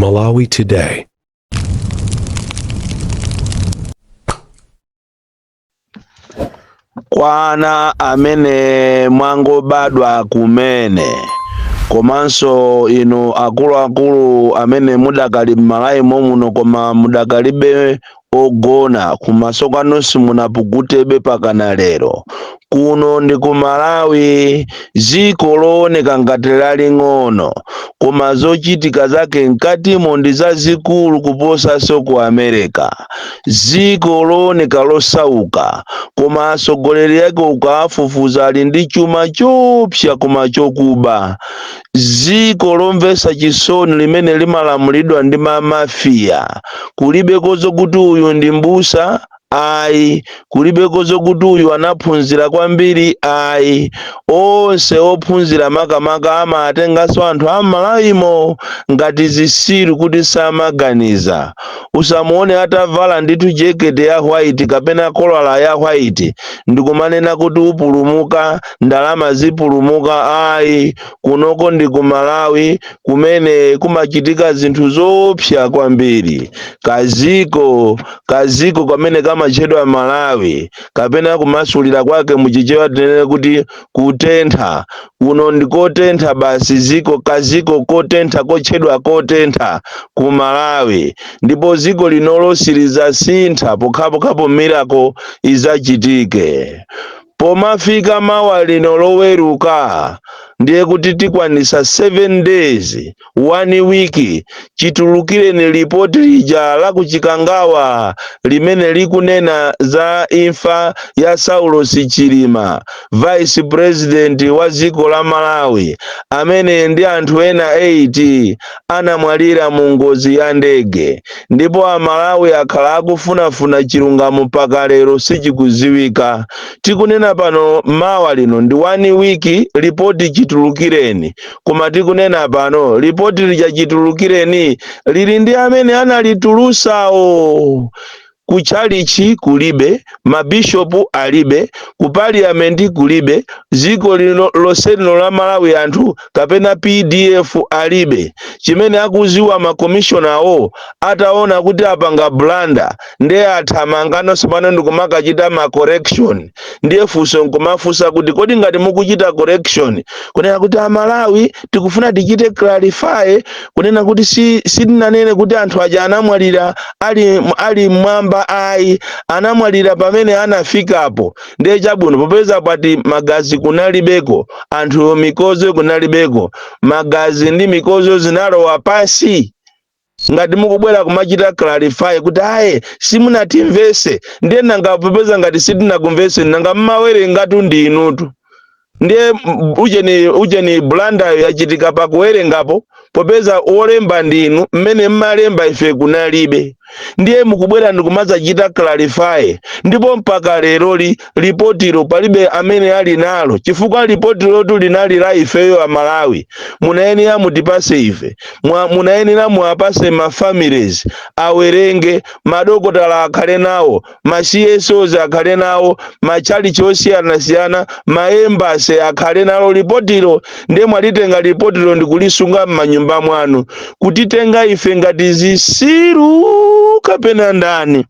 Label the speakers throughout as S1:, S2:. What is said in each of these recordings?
S1: Malawi Today.
S2: Kwa ana amene mwangobadwa kumene, komanso inu akuluakulu amene mudakali m'Malawi momuno koma mudakalibe ogona, kumaso kwanu simunapukutebe pakana lero. Kuno ndi ku Malawi, dziko looneka ngati laling'ono, koma zochitika zake mkatimo ndi zazikulu kuposanso ku America. Dziko looneka losauka, koma atsogoleri ake ukawafufuza ali ndi chuma choopsa koma chokuba. Dziko lomvetsa chisoni limene limalamulidwa ndi ma mafia. Kulibeko zokuti uyu ndi mbusa, ayi. Kulibeko zokuti uyu anaphunzira kwambiri, ayi. Onse ophunzira makamaka amatenganso anthu a m'Malawimo ngati zisiru kuti samaganiza. Usamuone atavala ndithu jekete ya white kapena kolala ya white ndikumanena kuti upulumuka, ndalama zipulumuka, ayi. Kunoko ndi ku Malawi kumene kumachitika zinthu zoopsa kwambiri. Kaziko kamene kamatchedwa Malawi, kapena kumasulira kwake muchichewa tinene kuti kutentha. Kuno ndikotentha basi, ziko kaziko kotentha kotchedwa kotentha ku Malawi. Ndipo ziko linolo silizasintha pokhapokhapo miracle izachitike. Pomafika mawa lino Loweruka, ndiye kuti tikwanisa 7 days, 1 week chitulukireni lipoti lija la kuchikangawa limene likunena za imfa ya Saulos Chilima, vice president wa dziko la Malawi, amene ndi anthu ena 8 anamwalira mu ngozi ya ndege. Ndipo Amalawi akhala akufunafuna chilungamo, mpaka lero sichikuziwika. Tikunena pano, mawa lino ndi 1 week lipoti chitulukireni, koma tikunena pano lipoti lija chitulukireni lili ndi amene analitulusawo. Kutchalichi kulibe, mabishopu alibe, ku parliament kulibe, dziko lino lonse lino la Malawi anthu kapena PDF alibe. Chimene akuziwa, makomishonawo ataona kuti apanga blunder, ndiye athamanganso pano ndikumakachita ma correction. Ndiye funso nkumafunsa kuti, kodi ngati mukuchita correction kunena kuti Amalawi tikufuna tichite clarify kunena kuti sitinanene kuti anthu aja anamwalira ali mmwamba, ayi, anamwalira pamene anafikapo, ndiye chabwino, popeza pati magazi kunalibeko, anthu mikodzo kunalibeko, magazi ndi mikodzo zinalowa pansi. Ngati mukubwera kumachita clarify kuti ayi, simunatimvese, ndiye nanga popeza ngati sitinakumvese, nanga mmawerengatu ndi inutu? Ndiye ujeni blunder yo yachitika pakuwerengapo, popeza wolemba ndinu, mmene mmalemba ife kunalibe. Ndiye mukubwera ndikumadzachita clarify, ndipo mpaka leroli lipotilo palibe amene ali nalo, chifukwa lipotilotu linali la ifeyo Amalawi. Munayenera mutipase ife, munayenera muwapase ma families awerenge, madokotala akhale nawo, ma CSOs akhale nawo, machalichi osiyanasiyana, ma embassy akhale nalo lipotilo. Ndiye mwalitenga lipotilo ndikulisunga m'manyumba mwanu, kutitenga ife ngati zisiru kapena ndani?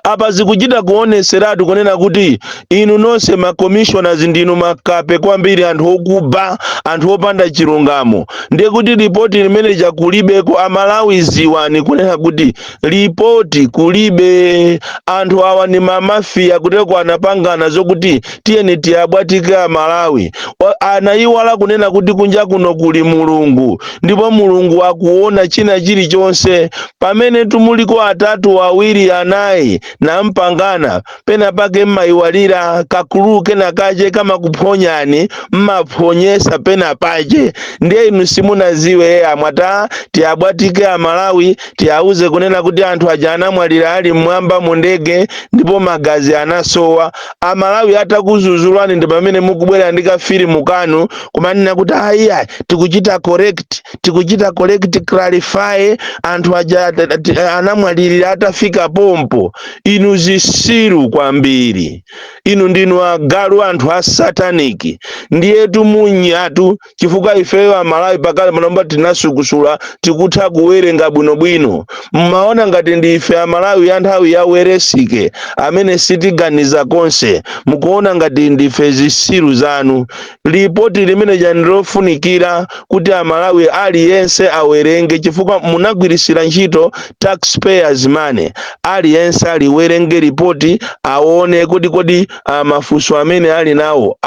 S2: Apa zikuchita kuoneseratu kunena kuti inu nonse ma commissioners ndinu makape kwambiri, anthu okuba, anthu opanda chilungamo. Ndiye kuti lipoti limene chakulibeko. Amalawi, ziwani kunena kuti lipoti kulibe. Anthu awa ni mamafiya, kuteko anapangana zokuti tiyeni tiyabwatike Amalawi. Anayiwala kunena kuti kunja kuno kuli Mulungu, ndipo Mulungu akuona china chilichonse. Pamene tumuliko atatu, awiri, anayi nampangana, pena pake mmayiwalira kakulu kena kache kamakuphonyani, mmaphonyesa pena pache. Ndiye inu simunaziwe, amwata tiyabwatike Amalawi, tiyauze kunena kuti anthu aja anamwalira ali mmwamba mu ndege ndipo magazi anasowa. Amalawi atakuzuzulani, ndi pamene mukubwera ndi kafilimu kanu kumanena kuti ayiya, tikuchita correct, tikuchita correct, clarify, anthu aja anamwalirira atafika pompo. chisankho. Inu zisiru kwambiri, inu ndinu agalu, anthu a satanic. Ndiyetu munyatu, chifukwa ifeyo Amalawi pakale panopa tinasukusula, tikutha kuwerenga bwinobwino. Mmaona ngati ndife Amalawi ya nthawi ya weresike amene sitiganiza konse. Mukuona ngati ndife zisiru zanu. Lipoti limene ndilofunikira kuti Amalawi aliyense awerenge, chifukwa munagwirisira ntchito taxpayers' money. Aliyense aliwerenge ripoti, aone kuti kodi mafunso amene ali nawo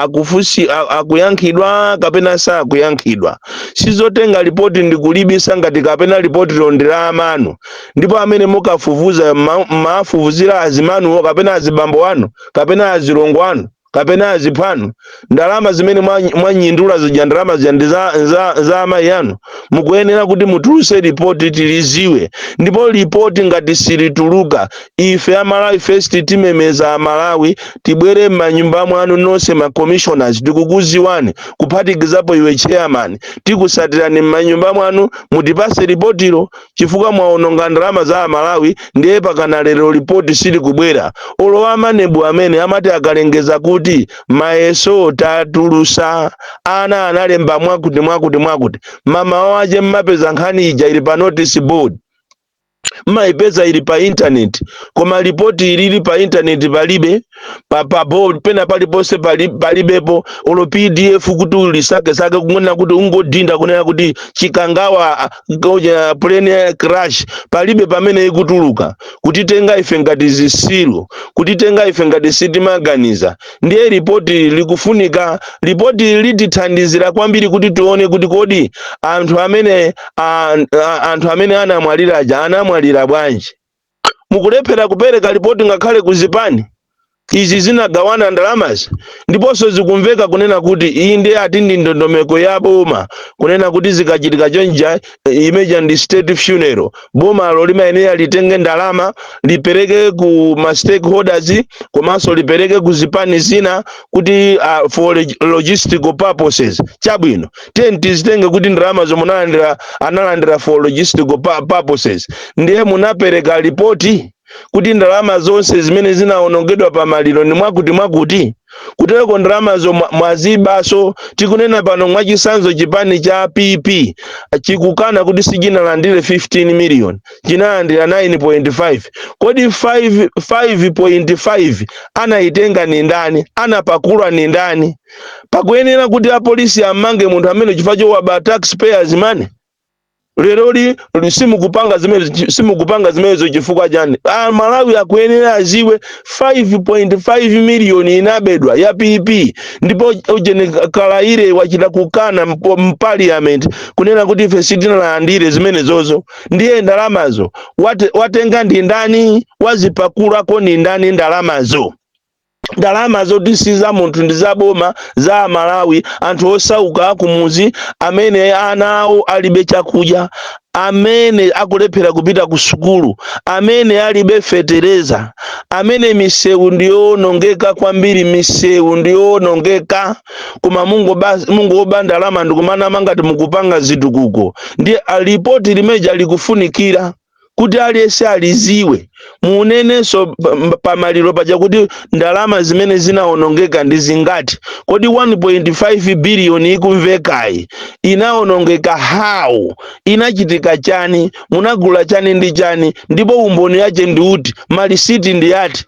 S2: akuyankhidwa kapena sakuyankhidwa. Sizotenga ripoti ndikulibisa ngati kapena ripoti ndi la amanu, ndipo amene mukafufuza mafufuzira azimanuwo kapena azibambo anu kapena azilongo anu kapena aziphanu. Ndalama zimene mwanyindula zija, ndalama zija ndi za amayi anu. Mukuyenera kuti mutuluse ripoti tiliziwe. Ndipo ripoti ngati silituluka, ife Amalawi First timemeza Amalawi, tibwere m'manyumba mwanu nonse. Ma commissioners tikukuziwani, kuphatikizapo iwe chairman, tikusatirani m'manyumba mwanu, mutipase ripotilo, chifukwa mwaononga ndalama za Amalawi. Ndiye pakana lero ripoti silikubwera. Olowa MANEB amene amati akalengeza kuti mayeso tatulusa, ana analemba mwakuti mwakuti mwakuti, mama wache mmapeza nkhani ija ili pa notice board, mmayipeza ili pa internet, koma ripoti ilili pa internet palibe, pa board pena paliponse palibepo olo PDF kuti ulisakesake, kunena kuti ungodinda kunena kuti Chikangawa plane crash, palibe pamene ikutuluka. Kutitenga ife ngati zisilu, kutitenga ife ngati sitimaganiza. Ndiye ripoti likufunika. Ripoti litithandizira kwambiri kuti tione kuti kodi anthu amene anamwalira aja anamwalira bwanji. Mukulephera kupereka ripoti ngakhale kuzipani izi zinagawana ndalamazi. Ndiponso zikumveka kunena kuti iyi ndiye ati ndi ndondomeko ya boma, kunena kuti zikachitika chonja, imeja ndi state funeral, bomalo limayenera litenge ndalama lipereke ku ma stakeholders komanso lipereke ku zipani zina kuti for logistical purposes. Chabwino, tiye tizitenge kuti ndalama zomwe munalandira analandira for logistical purposes. Ndiye munapereka ripoti kuti ndalama zonse zimene zinawonongedwa pa maliro ni mwakuti mwakuti, kuteko ndalamazo mwazibaso. Tikunena pano, mwachisanzo, chipani cha PP chikukana kuti sichinalandire 15 million, chinalandira 9.5. Kodi 5 5.5 anayitenga ni ndani? Anapakula ni ndani? Pakuyenera kuti apolisi amange munthu amene chifukwa chowaba taxpayers' money. Leroli simukupanga zimenezo chifukwa chani? Ah, Malawi akuyenera aziwe 5.5 miliyoni inabedwa ya PP. Ndipo ujeni Kalaire wachita kukana mparliament kunena kuti ife sitinalandire zimenezozo. Ndiye ndalamazo watenga ndi ndani? Wazipakulako ni ndani ndalamazo? Ndalama zoti si za munthu, ndi za boma, za Amalawi, anthu osauka akumuzi amene ana awo alibe chakudya, amene akulephera kupita ku sukulu, amene alibe fetereza, amene misewu ndiyowonongeka kwambiri, misewu ndiyowonongeka, koma mungoba ndalama ndikumanama ngati mukupanga zitukuko. Ndiye alipoti limeja likufunikira kuti aliyense aliziwe. Munenenso pamaliro paja kuti ndalama zimene zinawonongeka ndi zingati. Kodi 1.5 biliyoni ikumvekayi inawonongeka how? Inachitika chani? Munagula chani ndi chani? Ndipo umboni yache ndi uti? Malisiti ndi ati?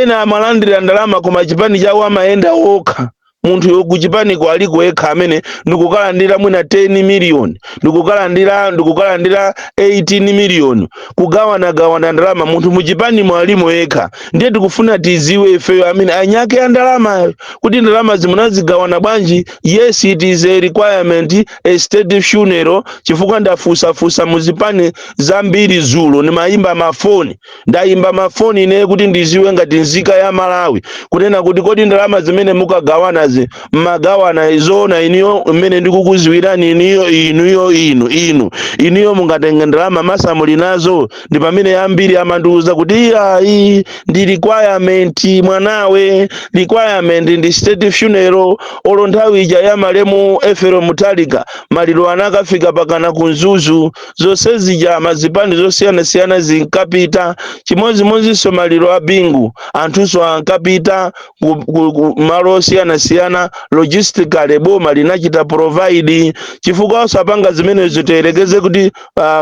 S2: Ena amalandira ndalama koma chipani chawo amayenda okha. Munthu kuchipaniko aliko yekha amene ndikukalandira mwina 10 million, ndikukalandira 18 million, kugawanagawana ndalama, munthu muchipanimo alimo yekha. Ndiye tikufuna tiziwe ifeyo amene anyake ya ndalamayo kuti ndalama zimunazigawana bwanji. Yes, it is a requirement, a state funeral, chifukwa ndafusafusa muzipani zambiri zulo, ndimayimba mafoni, ndayimba mafoni ine kuti ndiziwe ngati nzika ya Malawi kunena kuti kodi ndalama zimene mukagawana ndalamazi mmagawana zoona? Iniyo mmene ndikukuziwirani iniyo, inuyo, inu iniyo mungatenge ndalama masa muli nazo? Ndi pamene ambiri amandiuza kuti iyayi, ndi requirement mwanawe, requirement ndi state funeral. Olo nthawi ija ya malemu Efero Mutalika, maliro anakafika pakana ku Mzuzu, zonse zija mazipani zosiyanasiyana zinkapita. Chimodzimodzinso maliro a Bingu, anthunso ankapita ku malo osiyanasiyana. Logistically boma linachita provide, chifukwa osapanga zimenezo, tiyerekeze kuti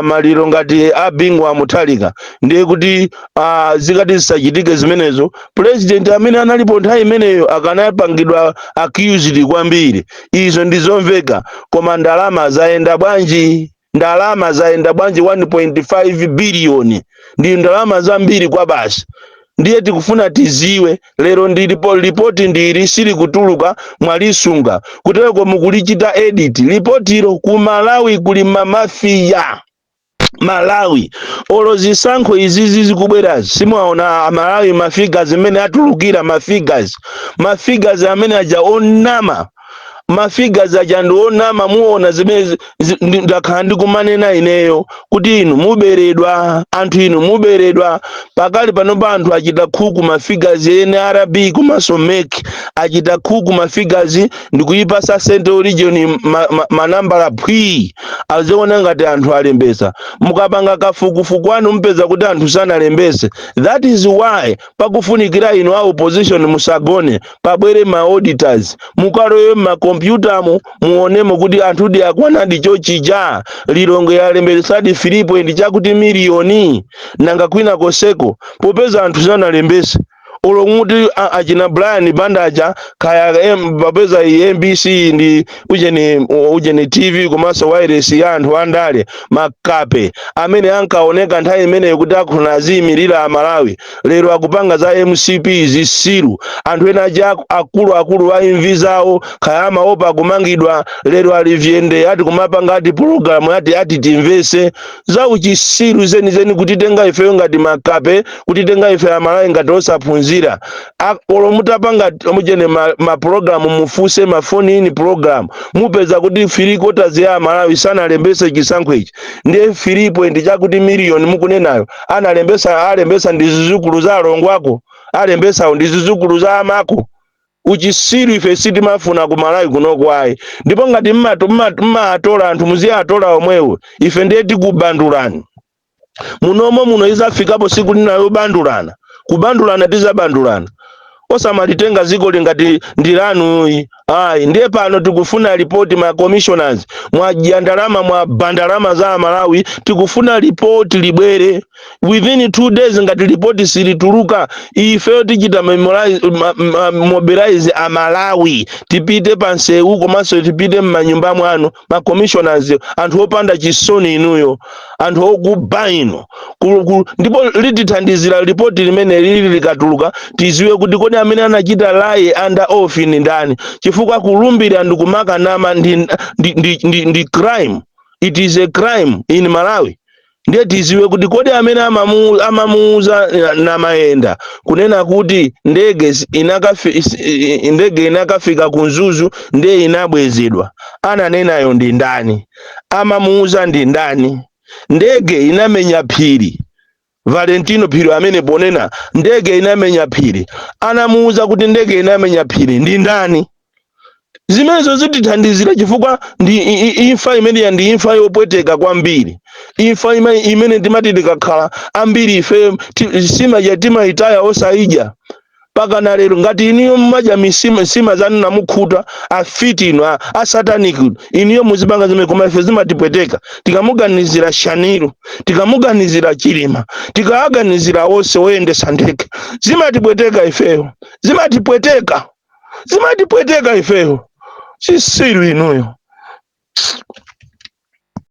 S2: maliro ngati a Bingu a Muthalika, ndiye kuti zikati zisachitike zimenezo, president amene analipo nthawi imeneyo akanapangidwa accused kwambiri. Izo ndizomveka, koma ndalama zayenda bwanji? Ndalama zayenda bwanji? 1.5 biliyoni ndi ndalama zambiri kwa basi. Ndiye tikufuna tiziwe lero ndi ripoti ndili sili kutuluka, mwalisunga kutereko, mukulichita edit lipotilo. Ku Malawi kuli ma mafia. Malawi olo zisankho izizi zikubwerazi, simuwaona Amalawi ma figures amene atulukira, ma figures amene aja onama, ma figures aja ndi onama. Muona zimene ndakhala ndikumanena ineyo kuti inu muberedwa, anthu inu muberedwa. Pakali panopa anthu achita cook ma figures, NRB komanso MEC achita cook ma figures ndikuyipasa Central Region manambala phwi, aziona ngati anthu alembesa. Mukapanga kafukufuku anu mpeza kuti anthu sanalembese. That is why pakufunikira inu a opposition musagone, pabwere ma auditors, mukalowe mmakompyutamo muonemo kuti anthu di akwanadi chochija. Lilongwe yalembesadi 3 point chakuti miliyoni, nanga kwina koseko? Popeza anthu sanalembese, olo muti achina Brian Bandaja kaya popeza iyi MBC ndi ujeni TV komanso wireless ya anthu andale makape amene ankaoneka nthawi imeneyo kuti akhona aziyimirira Amalawi, lero akupanga za MCP, zisilu. Anthu ena aja akuluakulu a imvi zawo, kaya amaopa kumangidwa, lero ali vyende ati kumapanga ati program ati timvese za uchisiru zenizeni, kutitenga ifeyo ngati makape, kutitenga ife Amalawi ngati osaphunzira. Olo mutapanga mujene ma program, mufuse ma phone in program, mupeza kuti 3/4 ya Amalawi sanalembese chisankho ichi. Ndiye 3 point chakuti miliyoni mukunenayo analembesa, alembesa ndi zizukulu za alongo ako, alembesawo ndi zizukulu za amako. Uchisiru ife sitimafuna ku Malawi kunoko ayi. Ndipo ngati mmatola anthu, muziyatola omwewo. Ife ndiye tikubandulani munomo muno, izafikapo siku lina yobandulana, kubandulana tizabandulana. Osamalitenga ziko lingati ndilanuyi ayi. Ndiye pano tikufuna ripoti. Ma commissioners, mwadya ndalama, mwaba ndalama za Amalawi. Tikufuna ripoti libwere within 2 days. Ngati ripoti silituluka, ifeyo tichita mobilize Amalawi, tipite pansewu komanso tipite m'manyumba mwanu. Ma commissioners, anthu opanda chisoni inuyo, anthu okuba inu. Ndipo litithandizira ripoti limene lili likatuluka, tiziwe kuti kodi amene anachita lie under oath ni ndani, chifukwa kulumbira ndi kumakanama ndi crime. It is a crime in Malawi. Ndiye tiziwe kuti kodi amene amamuuza Namayenda kunena kuti ndege inakafika ku Mzuzu ndiye inabwezedwa, ananenayo ndi ndani? Amamuuza ndi ndani? Ndege inamenya phiri, Valentino Phiri amene ponena ndege inamenya phiri, anamuuza kuti ndege inamenya phiri ndi ndani? Zimenezo zitithandizira, chifukwa ndi imfa imeneya ndi imfa yopweteka kwambiri, imfa imene timati tikakhala ambiri ife sima timayitaya osayidya pakana lero. Ngati iniyo mmadya misima nsima zanu namukhuta, afiti inu, a satanic iniyo, muzipanga zimene, koma ife zimatipweteka tikamuganizira Shaniro, tikamuganizira Chilima, tikawaganizira onse oyendesa ndege, zimatipweteka ifeyo, zimatipweteka, zimatipweteka ifeyo. Chisiru inuyo.